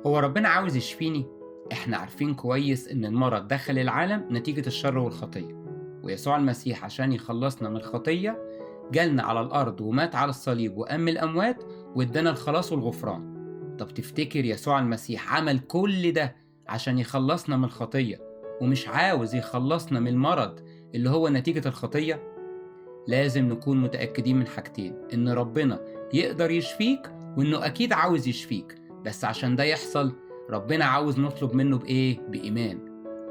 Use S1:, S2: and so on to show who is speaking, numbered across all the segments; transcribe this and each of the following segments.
S1: هو ربنا عاوز يشفيني؟ احنا عارفين كويس ان المرض دخل العالم نتيجة الشر والخطية، ويسوع المسيح عشان يخلصنا من الخطية جالنا على الأرض ومات على الصليب وقام من الأموات وادانا الخلاص والغفران. طب تفتكر يسوع المسيح عمل كل ده عشان يخلصنا من الخطية ومش عاوز يخلصنا من المرض اللي هو نتيجة الخطية؟ لازم نكون متأكدين من حاجتين، إن ربنا يقدر يشفيك وإنه أكيد عاوز يشفيك، بس عشان ده يحصل ربنا عاوز نطلب منه بإيه؟ بإيمان.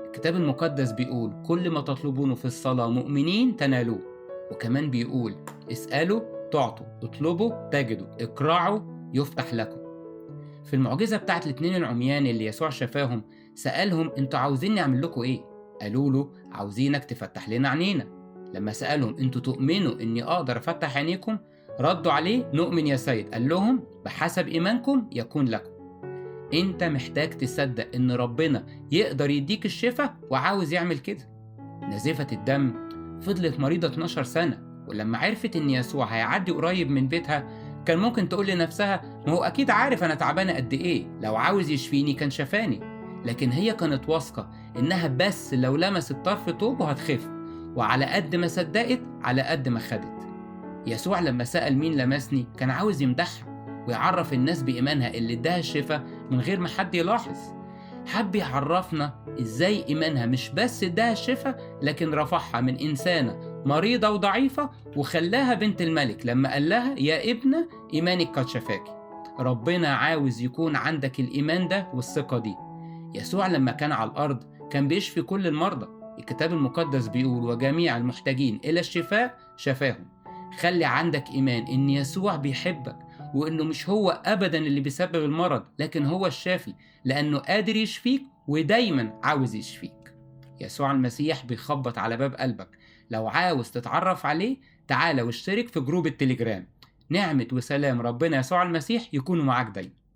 S1: الكتاب المقدس بيقول كل ما تطلبونه في الصلاة مؤمنين تنالوه، وكمان بيقول اسألوا تعطوا، اطلبوا تجدوا، اقرعوا يفتح لكم. في المعجزة بتاعت الاتنين العميان اللي يسوع شفاهم سألهم انتوا عاوزين نعمل لكم ايه؟ قالوا له عاوزينك تفتح لنا عينينا. لما سألهم انتوا تؤمنوا اني اقدر افتح عينيكم؟ ردوا عليه نؤمن يا سيد. قال لهم بحسب ايمانكم يكون لكم. انت محتاج تصدق ان ربنا يقدر يديك الشفاء وعاوز يعمل كده. نزيفة الدم فضلت مريضة 12 سنة، ولما عرفت ان يسوع هيعدي قريب من بيتها كان ممكن تقول لنفسها ما هو اكيد عارف انا تعبانة قد ايه، لو عاوز يشفيني كان شفاني. لكن هي كانت واثقة انها بس لو لمست طرف طوبه هتخف، وعلى قد ما صدقت على قد ما خدت. يسوع لما سأل مين لمسني كان عاوز يمدحها ويعرف الناس بإيمانها اللي اداها الشفاء من غير ما حد يلاحظ. حب يعرفنا ازاي إيمانها مش بس اداها الشفاء لكن رفعها من إنسانة مريضة وضعيفة وخلاها بنت الملك لما قال لها يا ابنة إيمانك قد شفاكي. ربنا عاوز يكون عندك الإيمان ده والثقة دي. يسوع لما كان على الأرض كان بيشفي كل المرضى. الكتاب المقدس بيقول وجميع المحتاجين إلى الشفاء شفاهم. خلي عندك إيمان إن يسوع بيحبك وإنه مش هو أبدا اللي بيسبب المرض لكن هو الشافي، لأنه قادر يشفيك ودايما عاوز يشفيك. يسوع المسيح بيخبط على باب قلبك، لو عاوز تتعرف عليه تعالى واشترك في group التليجرام. نعمة وسلام ربنا يسوع المسيح يكونوا معاك دايما.